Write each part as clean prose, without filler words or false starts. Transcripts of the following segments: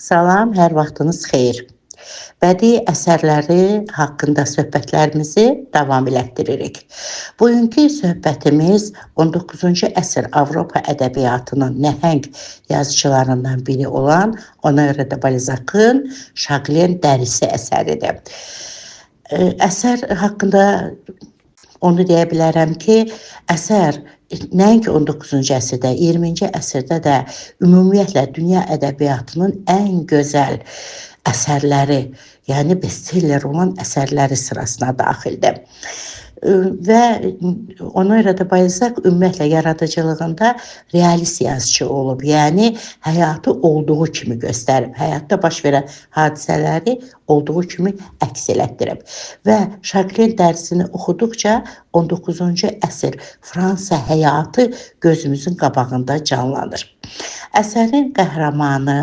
Salam, hər vaxtınız xeyir. Bədii əsərləri haqqında söhbətlərimizi davam elətdiririk. Bugünkü söhbətimiz 19-cu əsr Avropa ədəbiyyatının nəhəng yazıçılarından biri olan Honoré de Balzac'ın Şaqlen dərisi əsəridir. Əsər haqqında onu deyə bilərəm ki, əsər nəinki 19-cu əsrdə, 20-ci əsrdə də ümumiyyətlə dünya ədəbiyyatının ən gözəl əsərləri, yəni bestseller olan əsərləri sırasına daxildir. Və Honoré de Balzac ümumiyyətlə yaradıcılığında realist yazıçı olub. Yəni həyatı olduğu kimi göstərib, həyatda baş verən hadisələri olduğu kimi əks elətdirib. Və Şaqlen dərsini oxuduqca 19-cu əsr Fransa həyatı gözümüzün qabağında canlanır. Əsərin qəhrəmanı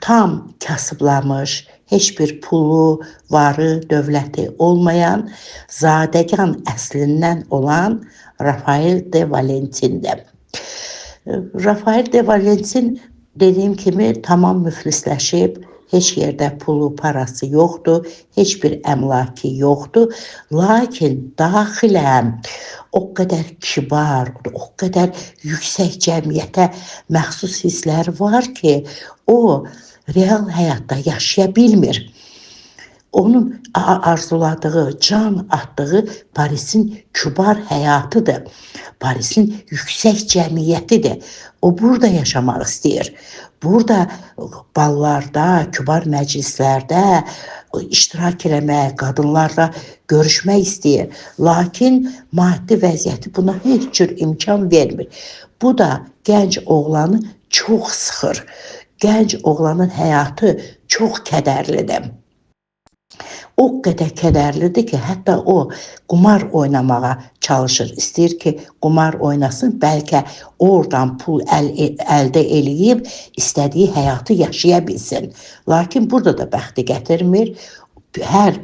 tam kasıblamış, heç bir pulu, varı, dövləti olmayan, zadəgan əslindən olan Rafael de Valentindir. Rafael de Valentin dediyim kimi tamam müflisləşib, heç yerdə pulu, parası yoxdur, heç bir əmlakı yoxdur. Lakin daxilən o qədər kibar, o qədər yüksək cəmiyyətə məxsus hisslər var ki, o real həyatda yaşaya bilmir. Onun arzuladığı, can atdığı Parisin kübar həyatıdır. Parisin yüksək cəmiyyətidir. O burada yaşamaq istəyir. Burada ballarda, kübar məclislərdə iştirak eləmək, qadınlarla görüşmək istəyir. Lakin maddi vəziyyəti buna heç cür imkan vermir. Bu da gənc oğlanı çox sıxır. Gənc oğlanın həyatı çox kədərlidir. O qədər kədərlidir ki, hətta o qumar oynamağa çalışır. İstəyir ki, qumar oynasın, bəlkə oradan pul əldə eləyib istədiyi həyatı yaşaya bilsin. Lakin burada da bəxti gətirmir.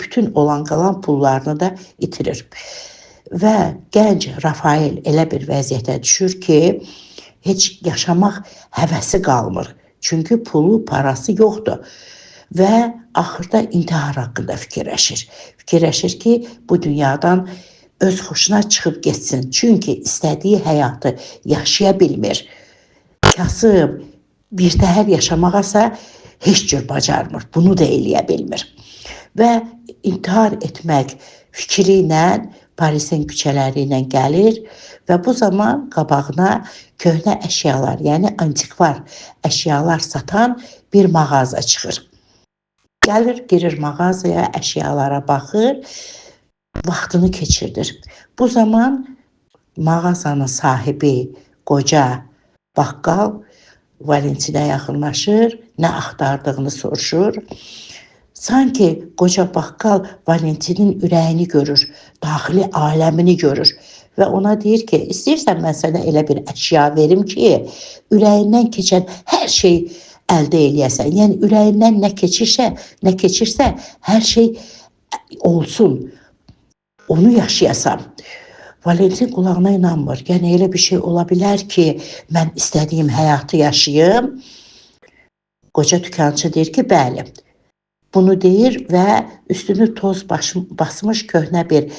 Bütün olan qalan pullarını da itirir. Və gənc Rafael elə bir vəziyyətə düşür ki, heç yaşamaq həvəsi qalmır. Çünki pulu, parası yoxdur. Və axırda intihar haqqında fikirləşir. Fikirləşir ki, bu dünyadan öz xoşuna çıxıb getsin. Çünki istədiyi həyatı yaşaya bilmir. Kasıb, birtəhər yaşamağasa heç cür bacarmır. Bunu da eləyə bilmir. Və intihar etmək fikri ilə Parisin küçələri ilə gəlir və bu zaman qabağına köhnə əşyalar, yəni antikvar əşyalar satan bir mağaza çıxır. Gəlir, girir mağazaya, əşyalara baxır, vaxtını keçirdir. Bu zaman mağazanın sahibi qoca baqqal Valentinə yaxınlaşır, nə axtardığını soruşur. Sanki qoca baqqal Valentinin ürəyini görür, daxili aləmini görür və ona deyir ki, istəyirsən mən sənə elə bir əşya verim ki, ürəyindən keçən hər şey əldə eləyəsən. Yəni ürəyindən nə keçirsə, hər şey olsun, onu yaşayasan. Valentin qulağına inanmır. Yəni elə bir şey ola bilər ki, mən istədiyim həyatı yaşayım. Qoca dükançı deyir ki, bəli. Bunu deyir və üstünü toz basmış köhnə bir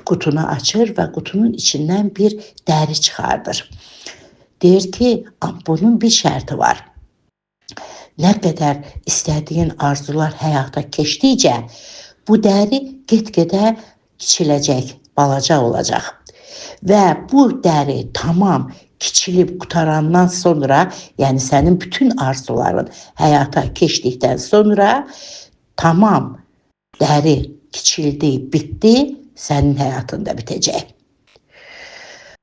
qutunu açır və qutunun içindən bir dəri çıxardır. Deyir ki, bunun bir şərti var. Nə qədər istədiyin arzular həyata keçdikcə, bu dəri get-gedə kiçiləcək, balaca olacaq. Və bu dəri tamam kiçilib qutarandan sonra, yəni sənin bütün arzuların həyata keçdikdən sonra tamam dəri kiçildi, bitdi, sənin həyatında bitəcək.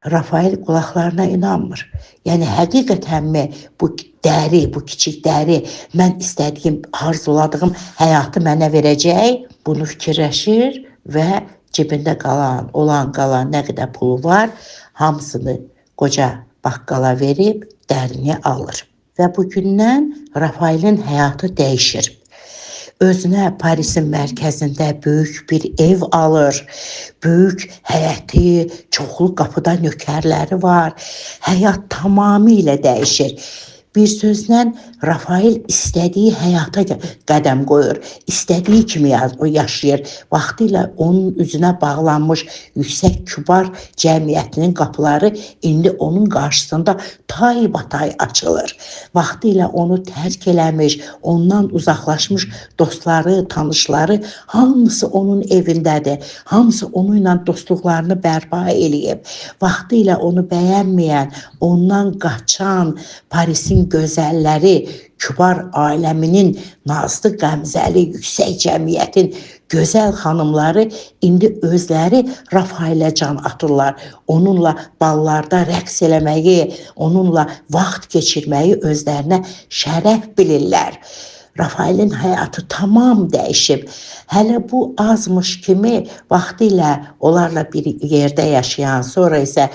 Rafael qulaqlarına inanmır. Yəni həqiqətənmi bu dəri, bu kiçik dəri mən istədiyim, arzuladığım həyatı mənə verəcək? Bunu fikirləşir və cibində qalan, olan qalan nə qədər pulu var, hamısını qoca baqqala verib dərini alır. Və bugündən Rafaelin həyatı dəyişir. Özünə Parisin mərkəzində böyük bir ev alır. Böyük həyəti, çoxlu qapıda nökərləri var. Həyat tamamilə dəyişir. Bir sözlə Rafael istədiyi həyata qədəm qoyur, istədiyi kimi yaşayır. Vaxtilə onun üzünə bağlanmış yüksək kübar cəmiyyətinin qapıları indi onun qarşısında taybatay açılır. Vaxtilə onu tərk eləmiş, ondan uzaqlaşmış dostları, tanışları hamısı onun evindədir. Hamısı onunla dostluqlarını bərpa eləyib. Vaxtilə onu bəyənməyən, ondan qaçan Parisin gözəlləri, kübar aləminin nazlı, qəmzəli, yüksək cəmiyyətin gözəl xanımları indi özləri Rafaelə can atırlar. Onunla ballarda rəqs eləməyi, onunla vaxt keçirməyi özlərinə şərəf bilirlər. Rafaelin həyatı tamam dəyişib. Hələ bu azmış kimi vaxtilə onlarla bir yerdə yaşayan, sonra isə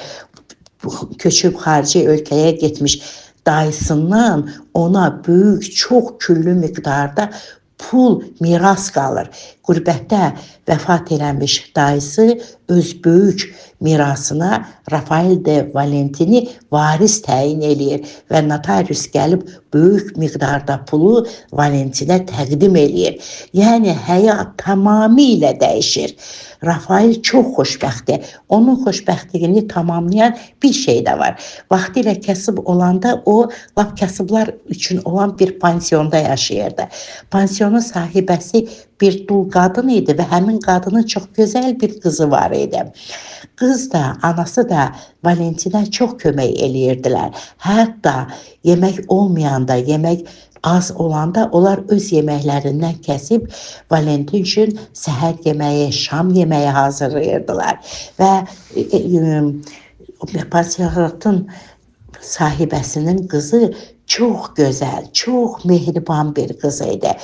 köçüb xarici ölkəyə getmiş dayısından ona böyük, çox küllü miqdarda pul miras qalır. Qürbətdə vəfat eləmiş dayısı öz böyük mirasına Rafael de Valentini varis təyin eləyir və notarius gəlib böyük miqdarda pulu Valentinə təqdim eləyir. Yəni həyat tamamilə dəyişir. Rafael çox xoşbəxtdir. Onun xoşbəxtliyini tamamlayan bir şey də var. Vaxtilə kasıb olanda o lap kasıblar üçün olan bir pansionda yaşayırdı. Pansiyonun sahibəsi bir dul qadın idi və həmin qadının çox gözəl bir qızı var idi. Qız da, anası da Valentinə çox kömək eləyirdilər. Hətta yemək olmayanda, yemək az olanda onlar öz yeməklərindən kəsib Valentin üçün səhər yeməyi, şam yeməyi hazırlayırdılar. Və pansiyonun sahibəsinin qızı çox gözəl, çox mehriban bir qız idi.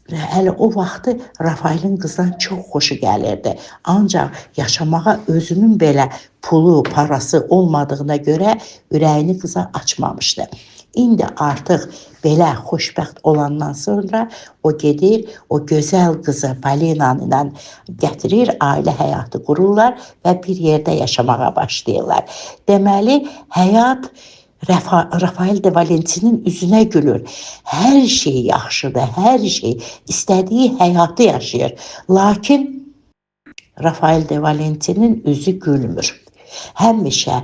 Hələ o vaxtı Rafaelin qızdan çox xoşu gəlirdi. Ancaq yaşamağa özünün belə pulu, parası olmadığına görə ürəyini qıza açmamışdı. İndi artıq belə xoşbəxt olandan sonra o gedir, o gözəl qızı Polinanı ilə gətirir, ailə həyatı qururlar və bir yerdə yaşamağa başlayırlar. Deməli, həyat Rafael de Valentinin üzünə gülür. Hər şey yaxşıdır, hər şey. İstədiyi həyatı yaşayır. Lakin Rafael de Valentinin üzü gülmür. Həmişə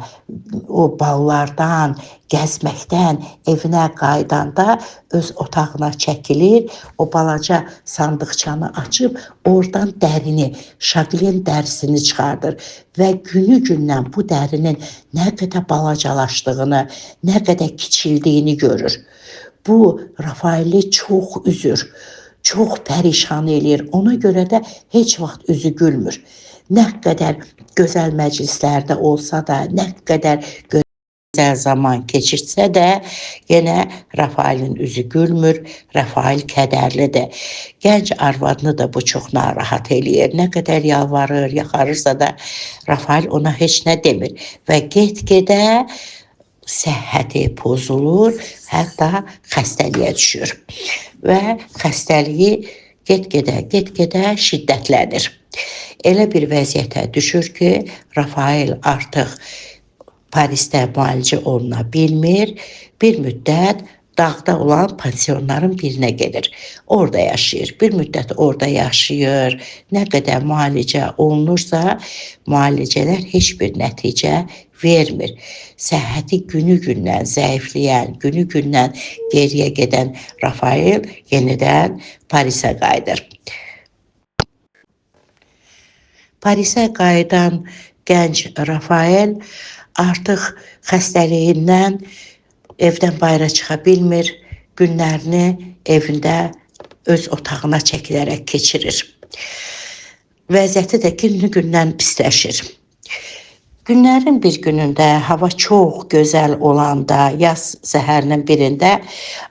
o ballardan, gəzməkdən evinə qayıdanda öz otağına çəkilir, o balaca sandıqçanı açıb oradan dərini, Şaqlen dərisini çıxardır və günü-gündən bu dərinin nə qədər balacalaşdığını, nə qədər kiçildiyini görür. Bu Rafaeli çox üzür, çox pərişan eləyir. Ona görə də heç vaxt üzü gülmür. Nə qədər gözəl məclislərdə olsa da, nə qədər gözəl zaman keçirsə də, yenə Rafaelin üzü gülmür, Rafael kədərlidir. Gənc arvadını da bu çox narahat eləyir. Nə qədər yalvarır, yaxarırsa da Rafael ona heç nə demir və get-gedə səhhəti pozulur, hətta xəstəliyə düşür və xəstəliyi get-gedə şiddətlənir. Elə bir vəziyyətə düşür ki, Rafael artıq Parisdə müalicə oluna bilmir. Bir müddət dağda olan pansiyonların birinə gedir. Orada yaşayır. Bir müddət orada yaşayır. Nə qədər müalicə olunursa, müalicələr heç bir nəticə vermir. Səhhəti günü-gündən zəifləyən, günü-gündən geriyə gedən Rafael yenidən Parisə qayıdır. Parisə qayıdan gənc Rafael artıq xəstəliyindən evdən bayıra çıxa bilmir, günlərini evində öz otağına çəkilərək keçirir. Vəziyyəti də günü-gündən pisləşir. Günlərin bir günündə hava çox gözəl olanda, yaz səhərinin birində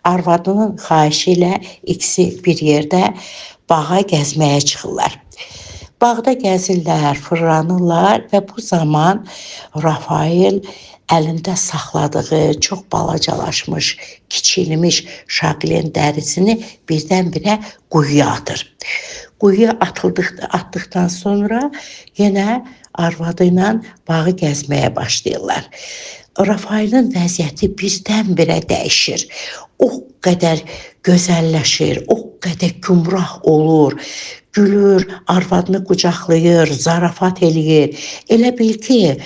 arvadının xahişi ilə ikisi bir yerdə bağa gəzməyə çıxırlar. Bağda gəzirlər, fırlanırlar və bu zaman Rafael əlində saxladığı çox balacalaşmış, kiçilmiş Şaqlen dərisini birdən-birə quyuya atır. Quyuya atdıqdan sonra yenə arvadı ilə bağı gəzməyə başlayırlar. Rafaelin vəziyyəti birdən-birə dəyişir. O qədər gözəlləşir, o qədər gümrah olur, gülür, arvadını qucaqlayır, zarafat eləyir. Elə bil ki,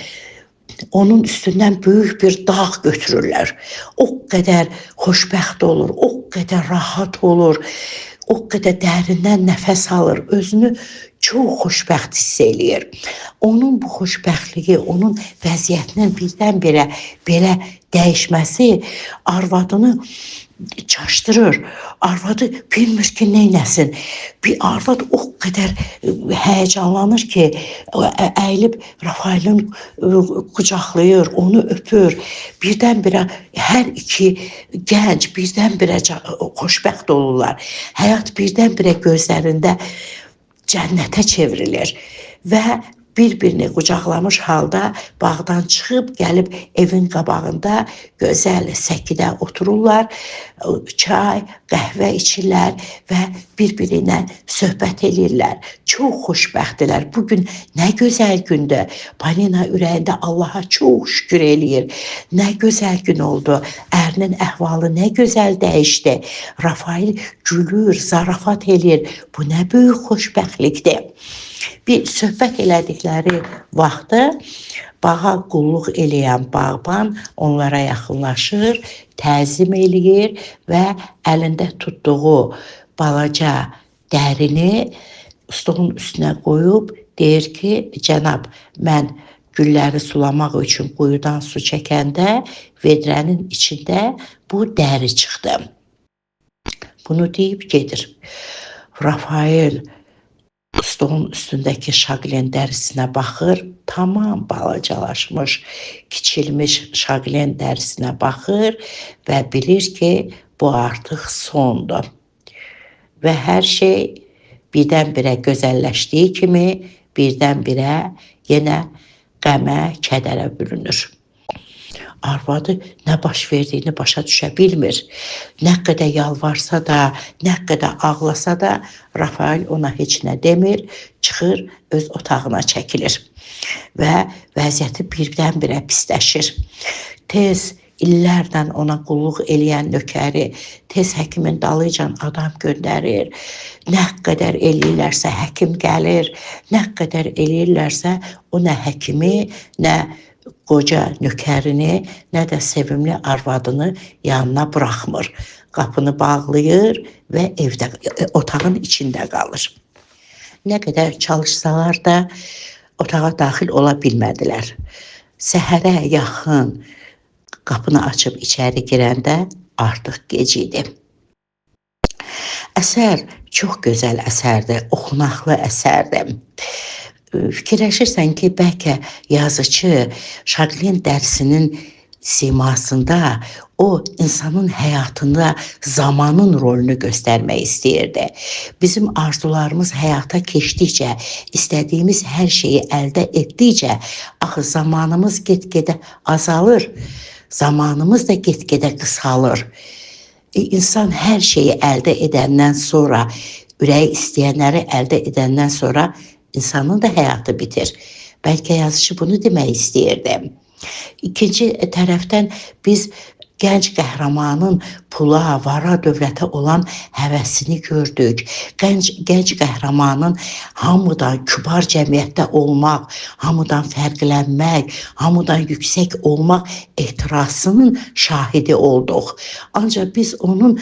onun üstündən böyük bir dağ götürürlər. O qədər xoşbəxt olur, o qədər rahat olur, o qədər dərindən nəfəs alır, özünü çox xoşbəxt hiss eləyir. Onun bu xoşbəxtliyi, onun vəziyyətinin birdən-birə belə dəyişməsi arvadını çaşdırır. Arvadı bilmir ki, neynəsin. Bir arvad o qədər həyəcanlanır ki, əyilib Rafaelin qucaqlayır, onu öpür. Birdən-birə hər iki gənc birdən-birə xoşbəxt olurlar. Həyat birdən-birə gözlərində cənnətə çevrilir və bir-birini qucaqlamış halda bağdan çıxıb gəlib evin qabağında gözəl səkidə otururlar, çay, qəhvə içirlər və bir-biri ilə söhbət eləyirlər. Çox xoşbəxtdilər. Bu gün nə gözəl gündür. Polina ürəyində Allaha çox şükür eləyir. Nə gözəl gün oldu. Ərinin əhvalı nə gözəl dəyişdi. Rafael gülür, zarafat eləyir. Bu nə böyük xoşbəxtlikdir. Bir söhbət elədikləri vaxtı bağa qulluq eləyən bağban onlara yaxınlaşır, təzim eləyir və əlində tutduğu balaca dərini stolun üstünə qoyub deyir ki, cənab, mən gülləri sulamaq üçün quyudan su çəkəndə vedrənin içində bu dəri çıxdı. Bunu deyib gedir. Rafael stolun üstündəki şaqlen dərisinə baxır, tamam balacalaşmış, kiçilmiş şaqlen dərisinə baxır və bilir ki, bu artıq sondur. Və hər şey birdən-birə gözəlləşdiyi kimi birdən-birə yenə qəmə, kədərə bürünür. Arvadı nə baş verdiyini başa düşə bilmir. Nə qədər yalvarsa da, nə qədər ağlasa da Rafael ona heç nə demir, çıxır, öz otağına çəkilir və vəziyyəti birdən-birə pisləşir. Tez illərlə ona qulluq eləyən nökəri tez həkimin dalıycan adam göndərir. Nə qədər eləyirlərsə həkim gəlir, nə qədər eləyirlərsə o nə həkimi, nə qoca nökərini, nə də sevimli arvadını yanına buraxmır. Qapını bağlayır və evdə, otağın içində qalır. Nə qədər çalışsalar da otağa daxil ola bilmədilər. Səhərə yaxın qapını açıb içəri girəndə artıq gec idi. Əsər çox gözəl əsərdir, oxunaqlı əsərdir. Fikirləşirsən ki, bəlkə yazıcı Şaqlin dərisinin simasında o insanın həyatında zamanın rolünü göstərmək istəyirdi. Bizim arzularımız həyata keçdikcə, istədiyimiz hər şeyi əldə etdikcə, axı zamanımız get-gedə azalır, zamanımız da get-gedə qısalır. İnsan hər şeyi əldə edəndən sonra, ürəyi istəyənləri əldə edəndən sonra insanın da həyatı bitir. Bəlkə yazıcı bunu demək istəyirdi. İkinci tərəfdən biz gənc qəhrəmanın pula, vara, dövlətə olan həvəsini gördük. Gənc qəhrəmanın hamıdan kübar cəmiyyətdə olmaq, hamıdan fərqlənmək, hamıdan yüksək olmaq ehtirasının şahidi olduq. Ancaq biz onun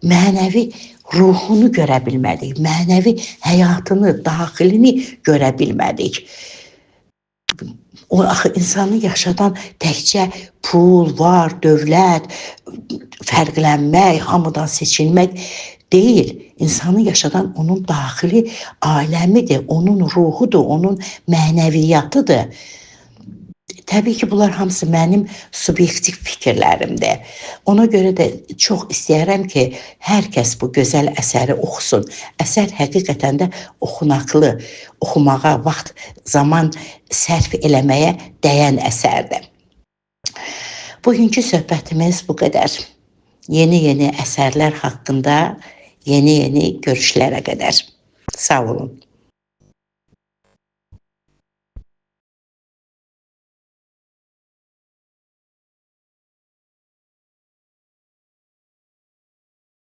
mənəvi ruhunu görə bilmədik, mənəvi həyatını, daxilini görə bilmədik. O axı insanı yaşadan təkcə pul, var, dövlət, fərqlənmək, hamıdan seçilmək deyil. İnsanı yaşadan onun daxili aləmidir, onun ruhudur, onun mənəviyyatıdır. Təbii ki, bunlar hamısı mənim subyektiv fikirlərimdir. Ona görə də çox istəyirəm ki, hər kəs bu gözəl əsəri oxusun. Əsər həqiqətən də oxunaqlı, oxumağa vaxt, zaman sərf eləməyə dəyən əsərdir. Bugünkü söhbətimiz bu qədər. Yeni-yeni əsərlər haqqında yeni-yeni görüşlərə qədər. Sağ olun.